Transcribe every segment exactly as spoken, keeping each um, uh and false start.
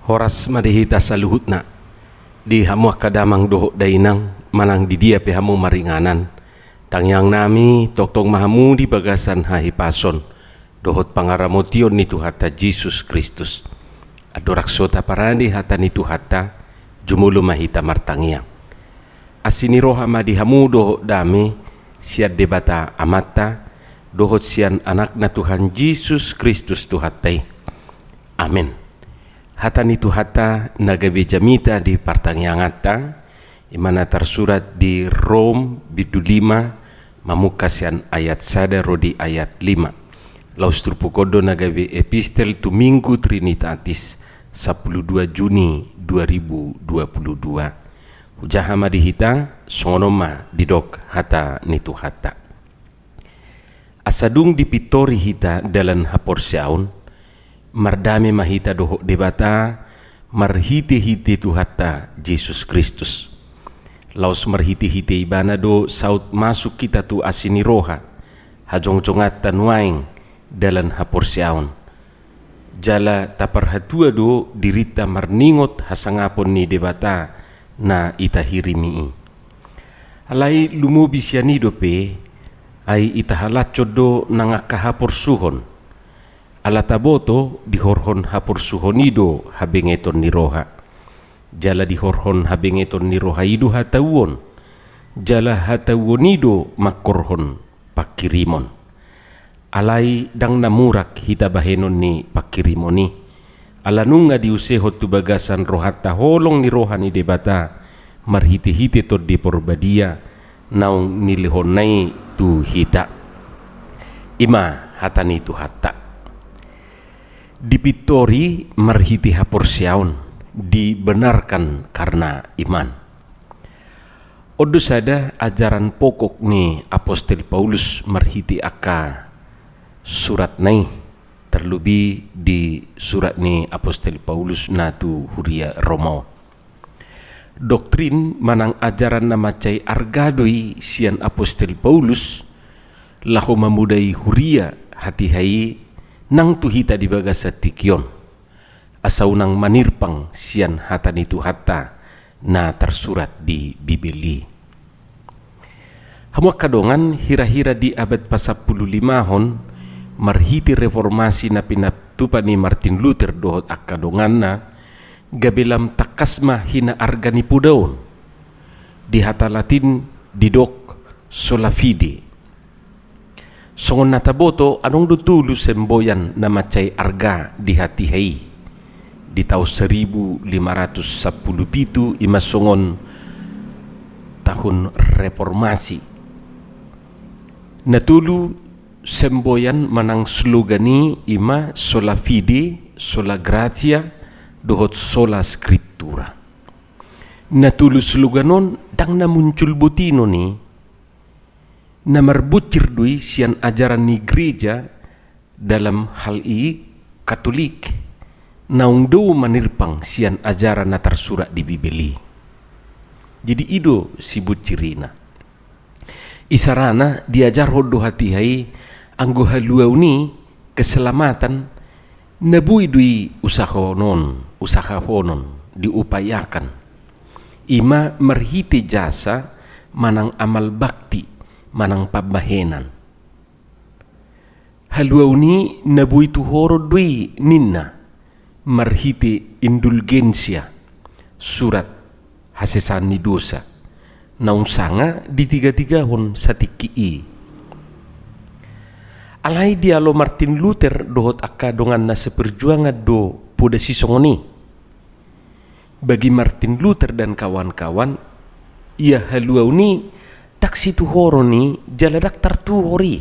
Horas ma di hita saluhutna, di hamu angka damang dohot dainang, manang di dia pe hamu maringanan. Tangiang nami, tongtong ma hamu di bagasan hahipason dohot pangaramotion ni Tuhanta Jesus Kristus. Andorang so taparade hata ni Tuhanta, jumolo ma hita martangiang. Asi ni roha ma di hamu dohot dame, sian Debata Amanta, dohot sian Anakna Tuhan Jesus Kristus Tuhanta i. Amen. Hata ni Tuhanta na gabe jamita di partangianganta, ima na tarsurat di Rom bindu lima, mamungka sian ayat sada ro di ayat lima. Laos turpuk on do na gabe epistel tu Minggu Trinitatis, sampulu dua Juni dua ribu dua puluh dua. Hujaha ma di hita, songon on ma didok hata ni Tuhanta. Asa dung dipintori hita dalan haporseaon, mardame ma hita dohot Debata, marhitehite Tuhanta Jesus Kristus. Laos marhitehite Ibana do saut masuk hita tu asi ni roha, hajongjonganta nuaeng dalan haporseaon. Jala taparhatua do dirinta marningot hasangapon ni Debata na itahirimi i. Alai lumobi sian i dope, ai itahalashon do nang angka haporsuhon. Ala taboto dihorhon haporsuhon i do habengeton ni roha. Jala dihorhon habengeton ni roha i do hatauon. Jala hatauon i do mangkorhon pangkirimon. Alai ndang na murak hita bahenon ni pangkirimon i. Ala nunga diusehon tu bagasan rohanta holong ni roha ni Debata, marhitehite Tondi Porbadia, naung nilehonna i tu hita. Ima hata ni Tuhanta. Dipintori marhite haporseaon, dibenarkan karena iman. On do sada ajaran pokok ni Apostel Paulus marhite angka suratna i, terlebih di surat ni Apostel Paulus na tu huria Roma on. Doktrin manang ajaran na mansai arga do i sian Apostel Paulus, laho mamodai huria hatiha i nang tu hita di bagasan tingki on. Asa unang manirpang sian hata ni Tuhanta na tarsurat di Bibel i. Hamu angka dongan, hirahira di abad pasampulu limahon, marhite reformasi na pinatupa ni Martin Luther dohot angka donganna, gabe lam tangkas ma hinaarga ni poda on. Di hata Latin didok sola fide. Songon na taboto, adong do tolu semboyan na mansai arga di hatiha i. Di taon saribu lima ratus sampulu pitu, ima songon taon reformasi. Na tolu semboyan manang slogan i ima sola fide, sola gratia, dohot sola scriptura. Na tolu slogan on ndang na muncul botinon i. Na marbuncir do i sian ajaran ni gereja dalam hal i Katolik, naung dao manirpang sian ajaran na tarsurat di Bibel i. Jadi i do sibuncirina. Isarana diajarhon do hatiha i anggo haluaon i keselamatan na boi do i usahonon, usahahonon, diupayakan. Ima marhite jasa manang amal bakti manang pambahenan. Haluaon i na boi tuhoron do i ninna marhite indulgensia, surat hasesaan ni dosa, naung sanga ditigatigahon satingki i. Alai dialo Martin Luther dohot angka donganna seperjuangan do poda sisongon i. Bagi Martin Luther dan kawan-kawan, ia haluaon i ndang situhoron i jala ndang tartuhor i.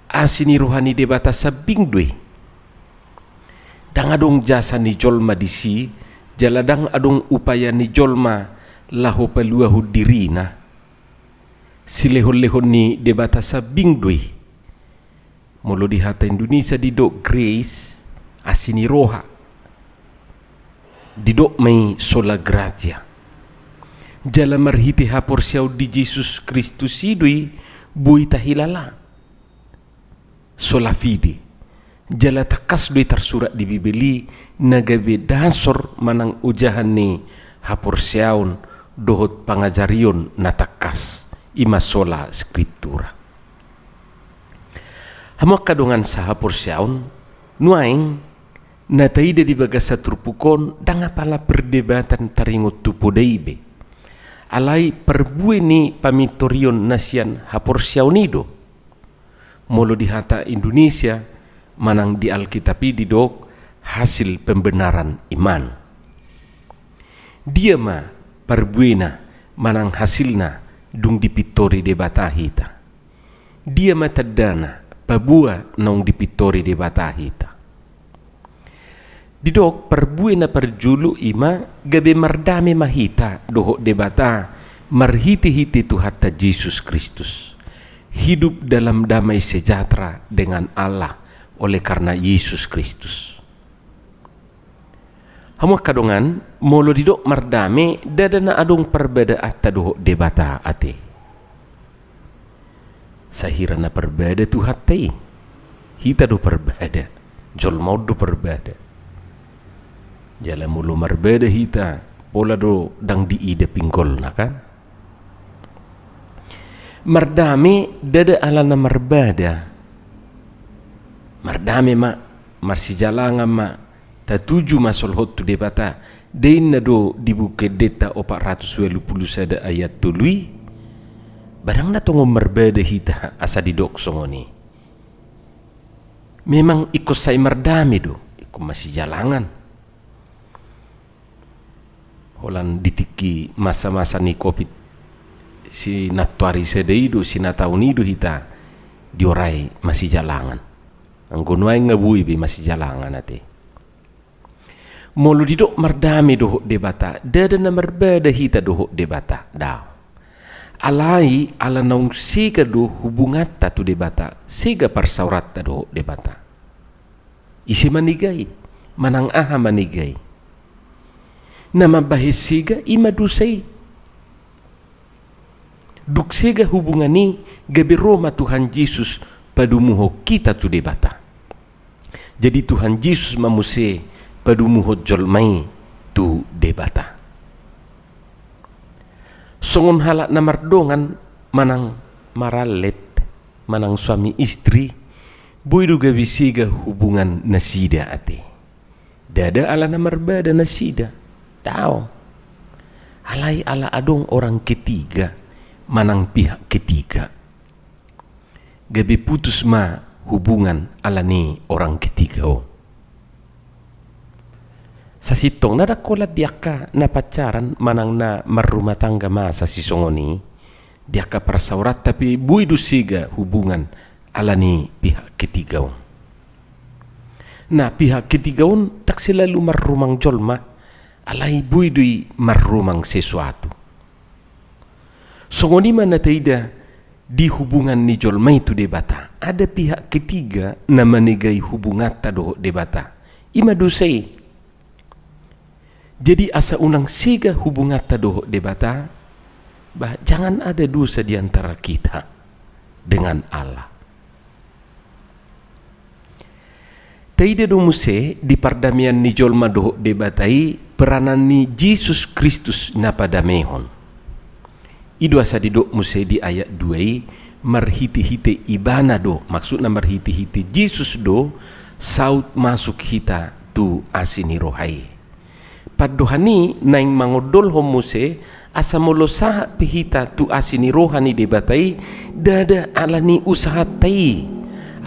Asi ni roha ni Debata sambing do i. Ndang adong jasa ni jolma disi, jala ndang adong upaya ni jolma laho paluahon dirina. Silehonlehon ni Debata sambing do i. Molo di hata Indonesia didok grace, asi ni roha. Didok ma i sola gratia. Jala marhite haporseaon di Jesus Kristus i do i boi tahilala. Sola fide. Jala tangkas do i tarsurat di Bibel i na gabe dasor manang ojahan ni haporseaon dohot pangajarion na tangkas, i ma sola scriptura. Hamu angka dongan sahaporseaon, nuaeng na taida di bagasan turpuk on ndang apala perdebatan taringot tu poda i be. Alai parbue ni pamintorion na sian haporseaon i do. Molo di hata Indonesia manang di Alkitab i didok hasil pembenaran iman. Dia ma parbuena manang hasilna dung dipintori Debata hita? Dia ma tandana paboa naung dipintori Debata hita? Didok parbue na parjolo i ma gabe mardame ma hita dohot Debata marhitehite Tuhanta Jesus Kristus. Hidup dalam damai sejahtera dengan Allah oleh karena Yesus Kristus. Hamu angka dongan, molo didok mardame, ndada na adong parbadaanta dohot Debata ate. Sahira na parbada Tuhanta i, hita do parbada, jolma on do parbada. Jala molo marbada hita, pola do ndang diida pinggolna, kan? Mardame ndada ala na marbada. Mardame ma, marsijalangan ma, tatuju ma solhot tu Debata. Denggan do di Buku Endenta opat ratus ualu pulu sada ayat tolu i. Ba ndang na tongon marbada hita asa didok songon i. Memang ingkon sai mardame do, ingkon masijalangan. Holan di tingki masa-masa ni covid sinantoari sada i do, sinataon i do hita diorai masijalangan. Anggo nuaeng nga boi be masijalangan ate. Molo didok mardame dohot Debata, ndada na marbada hita dohot Debata, daong. Alai ala naung sega do hubunganta tu Debata, sega parsaoranta dohot Debata. Ise manega i, manang aha manega i? Na mambahen sega i ma dosa i. Dung sega hubungan i, gabe ro ma Tuhan Jesus padumuhon hita tu Debata. Jadi Tuhan Jesus ma muse padumuhon jolma i tu Debata. Songon halak na mardongan manang marallet, manang suami istri, boi do gabe sega hubungan nasida ate. Ndada ala na marbada nasida, daong. Alai ala adong orang ketiga, manang pihak ketiga. Gabe putus ma hubungan ala ni orang ketiga on. Sasintongna ndang holan di angka na pacaran manang na marrumah tangga masa sisongon i, di angka parsaoranta pe boi do sega hubungan ala ni pihak ketiga on. Nah, pihak ketiga on ndang selalu marrumang jolma, alai boi do i marrumang sesuatu. Songon i ma na taida di hubungan ni jolma i tu Debata. Ada pihak ketiga na manegai hubunganta dohot Debata. I ma dosa i. Jadi asa unang sega hubunganta dohot Debata, bah, jangan ada dosa di antara kita dengan Allah. Taida do muse di pardamean ni jolma dohot Debata i peranan ni Jesus Kristus na padamehon. I do asa didok muse di ayat dua i, marhitehite Ibana do, maksudna marhitehite Jesus do, saut masuk hita tu asi ni roha i. Pandohan i naeng mangondolhon muse, asa molo sahat pe hita tu asi ni roha ni Debata i, ndada ala ni usahanta i.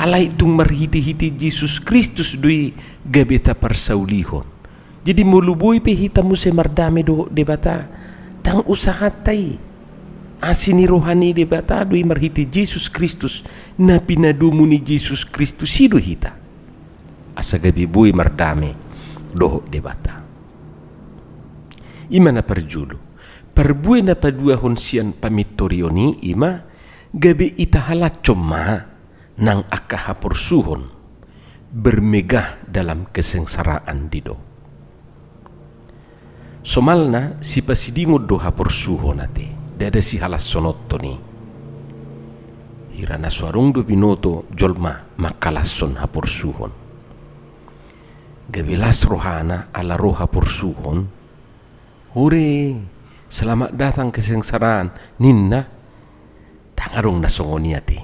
Alai tung marhitehite Jesus Kristus do i gabe taparsaulihon. Jadi molo boi pe hita muse mardame dohot Debata, ndang usahanta i. Asi ni roha ni Debata do i marhite Jesus Kristus, na pinadomu ni Jesus Kristus i do hita. Asa gabe boi mardame dohot Debata. I ma na parjolo. Parbue na paduahon sian pamintorion i, i ma gabe itahalashon ma nang angka haporsuhon, bermegah dalam kesengsaraan didok. Somalna sipasidingon do haporsuhon ate, ndada sihalashononhon i. Hira na so adong do binoto jolma manghalashon haporsuhon. Gabe las rohana ala ro haporsuhon. Hure, selamat datang kesengsaraan, ninna. Ndang adong na songon i ate.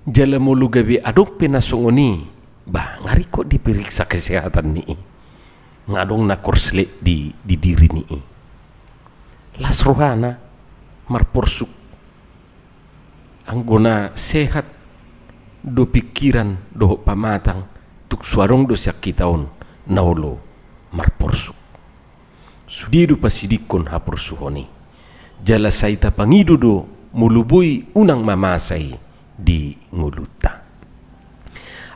Jala molo gabe adong pe na songon i, bah, nga ringkot diperiksa kesehatan ni i. Nga adong na korslet di, di diri ni i. Las rohana, marporsuk. Anggo na sehat do pikiran dohot pamatang, tung so adong do sian hita on na olo marporsuk. Sude do pasidingkon haporsuhon i. Jala sai tapangido do molo boi unang mamasa i di ngolunta.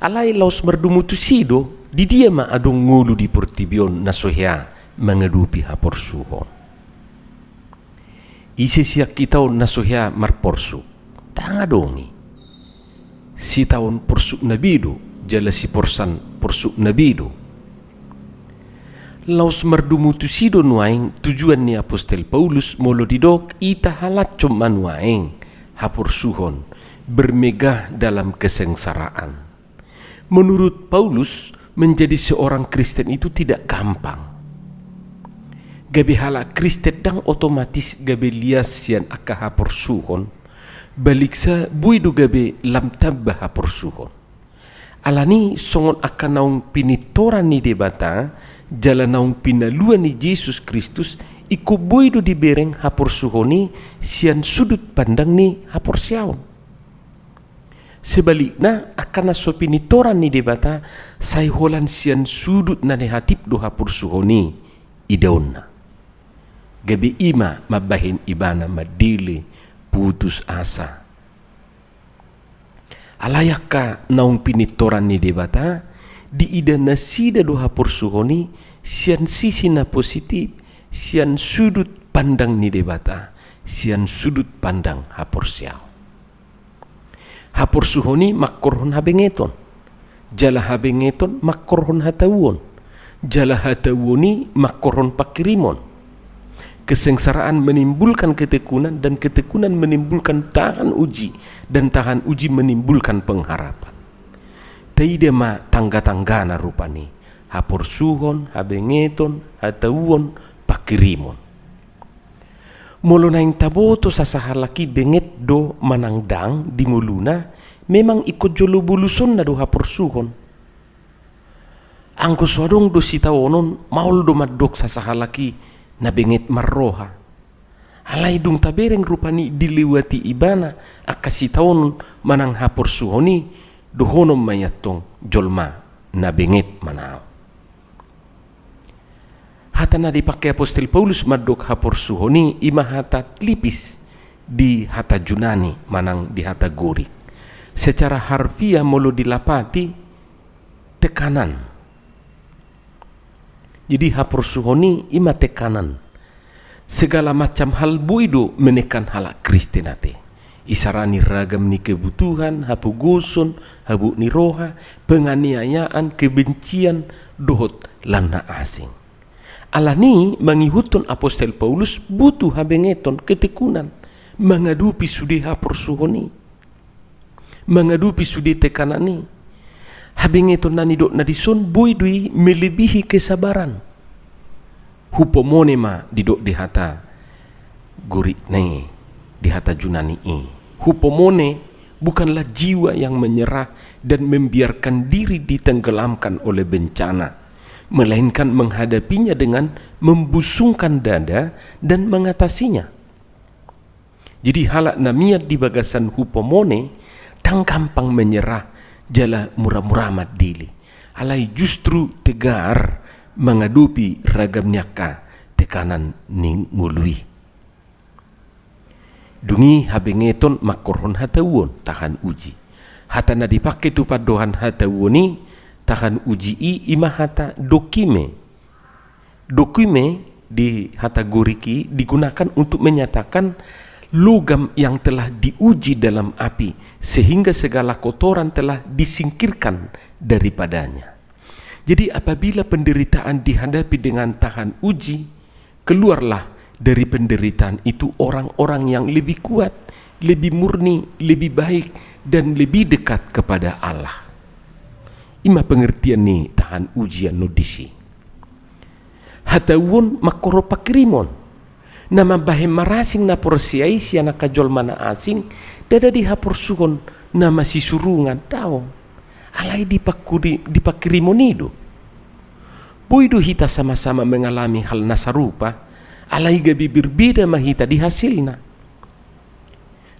Alai laos mardomu tusi do, di dia ma adong ngolu di portibi on na so hea mangadopi haporsuhon. Ise sian hita on na so hea marporsuk? Ndang adong i. Sitaon porsuk na be do, jala siporsan porsuk na be do. Laos mardomu tusi do nuaeng tujuan ni apostel Paulus molo didok i, tahalashon ma nuaeng haporsuhon, bermegah dalam kesengsaraan. Menurut Paulus, menjadi seorang Kristen itu tidak gampang. Gabe halak Kristen ndang otomatis gabe lias sian angka haporsuhon, baliksa boi do gabe lam tamba haporsuhon. Alani songon angka naung pinintoran ni Debata, jala naung pinalua ni Jesus Kristus, ingkon boi do dibereng haporsuhon i sian sudut pandang ni haporseaon. Sebalikna, angka na so pinintoran ni Debata, sai holan sian sudut na negatif do haporsuhon i idaonna. Gabe i ma mambahen ibana mandele, putus asa. Alai angka naung pinintoran ni Debata, diida nasida do haporsuhon i sian sisi na positif, sian sudut pandang ni Debata, sian sudut pandang haporseaon. Haporsuhon i mangkorhon habengeton, jala habengeton mangkorhon hatauon, jala hatauon i mangkorhon pangkirimon. Kesengsaraan menimbulkan ketekunan, dan ketekunan menimbulkan tahan uji, dan tahan uji menimbulkan pengharapan. Taida ma tangga-tanggana rupani: haporsuhon, habengeton, hatauon, pangkirimon. Molo naeng taboto sasahalak i benget do manang ndang di ngoluna, memang ingkon jolo bolusonna do haporsuhon. Anggo so adong do sitaonon, maol do mandok sasahalak i na benget marroha. Alai dung tabereng rupani dilewati ibana angka sitaonon manang haporsuhon i, dohonon ma i antong jolma na benget manang. Hata na dipangke apostel Paulus mandok haporsuhon i, i ma hata thlipis di hata Junani manang di hata Gorik. Secara harfiah molo dilapati, tekanan. Jadi haporsuhon i, i ma tekanan. Segala macam hal boi do menekan halak Kristen ate. Isarani ragam ni kebutuhan, hapogoson, habot ni roha, penganiayaan, kebencian, dohot lan na asing. Alani mangihuthon apostel Paulus butuh habengeton, ketekunan, mangadopi sude haporsuhon i. Mangadopi sude tekanan i. Habengeton na nidok na dison boi do i melebihi kesabaran. Hupomone ma didok di hata Gorik na i, di hata Junani i. Hupomone bukanlah jiwa yang menyerah dan membiarkan diri ditenggelamkan oleh bencana, melainkan menghadapinya dengan membusungkan dada dan mengatasinya. Jadi halak na mian di bagasan hupomone, ndang gampang menyerah jala mura-mura mandele. Alai justru tegar mangadopi ragam ni angka tekanan ni ngolu i. Dung i habengeton mangkorhon hatauon, tahan uji. Hata na dipangke tu pandohan hatauon i, tahan uji i, i ma hata dokime. Dokime di hata Gorik i digunakan untuk menyatakan logam yang telah diuji dalam api, sehingga segala kotoran telah disingkirkan daripadanya. Jadi, apabila penderitaan dihadapi dengan tahan uji, keluarlah dari penderitaan itu orang-orang yang lebih kuat, lebih murni, lebih baik, dan lebih dekat kepada Allah. I ma pengertian ni tahan uji annon disi. Hatauon mangkorhon pangkirimon. Na mambahen marasing na porsea i sian angka jolma na asing, ndada di haporsuhon na masisurungan, daong. Alai di pangkuri-, di pangkirimon i do. Boi do hita sama-sama mengalami hal na sarupa, alai gabe berbeda ma hita di hasilna.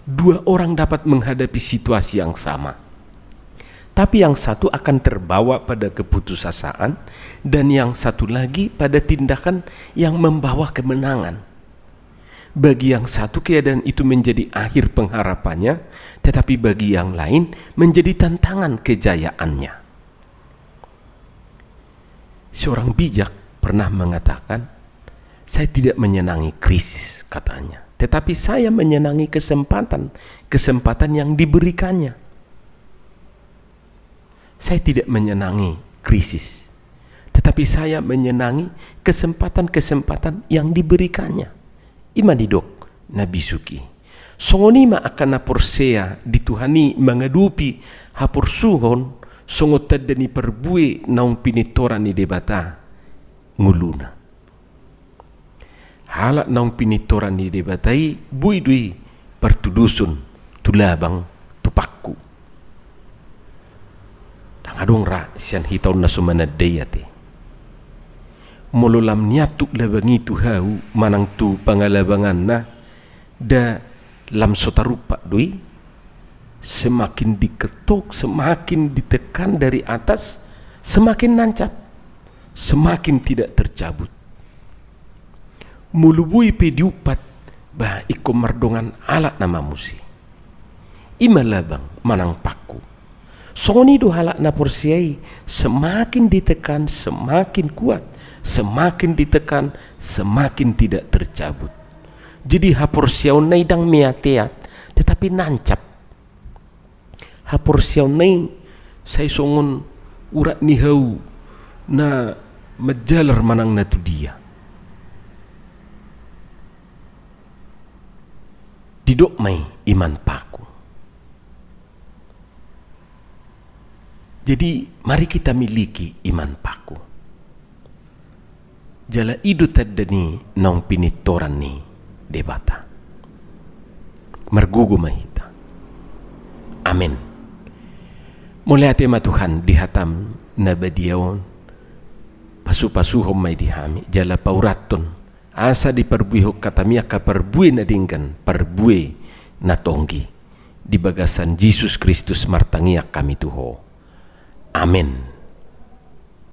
Dua orang dapat menghadapi situasi yang sama. Tapi yang satu akan terbawa pada keputusasaan, dan yang satu lagi pada tindakan yang membawa kemenangan. Bagi yang satu, keadaan itu menjadi akhir pengharapannya, tetapi bagi yang lain menjadi tantangan kejayaannya. Seorang bijak pernah mengatakan, "Saya tidak menyenangi krisis," katanya, "tetapi saya menyenangi kesempatan, kesempatan yang diberikannya." Saya tidak menyenangi krisis, tetapi saya menyenangi kesempatan-kesempatan yang diberikannya. I ma didok na bisuk i. Songon i ma angka na porsea di Tuhan i mangadopi haporsuhon songon tanda ni parbue naung pinitoran ni Debata ngoluna. Halak naung pinitoran ni Debata i boi do i partudoson tu labang, tu pangku. Ndang adong ra sian hita on na so mananda i ate. Molo lam niantuk labang i tu hau manang tu pangalabanganna, nda lam so tarumpak do i? Semakin diketok, semakin ditekan dari atas, semakin nancap, semakin tidak tercabut. Molo boi pe diumpat, bah, ingkon mardongan alat nama muse. I ma labang manang pangku. Songon i do halak na porsea i, semakin ditekan, semakin kuat, semakin ditekan, semakin tidak tercabut. Jadi haporseaonna i ndang meateat, tetapi nancap. Haporseaonna i sai songon urat ni hau na manjalar manang na tu dia. Didok ma i iman pangku. Jadi, mari kita miliki iman pangku. Jala i do tanda ni naung pinitoran ni Debata. Margogo ma hita. Amen. Mauliate ma Tuhan di hatam na badia on. Pasu-pasuhon ma i di hami, jala paurathon. Asa diparbuehon hatami angka parbue na denggan, parbue na tonggi. Di bagasan Jesus Kristus martangiang hami tu Ho. Amen.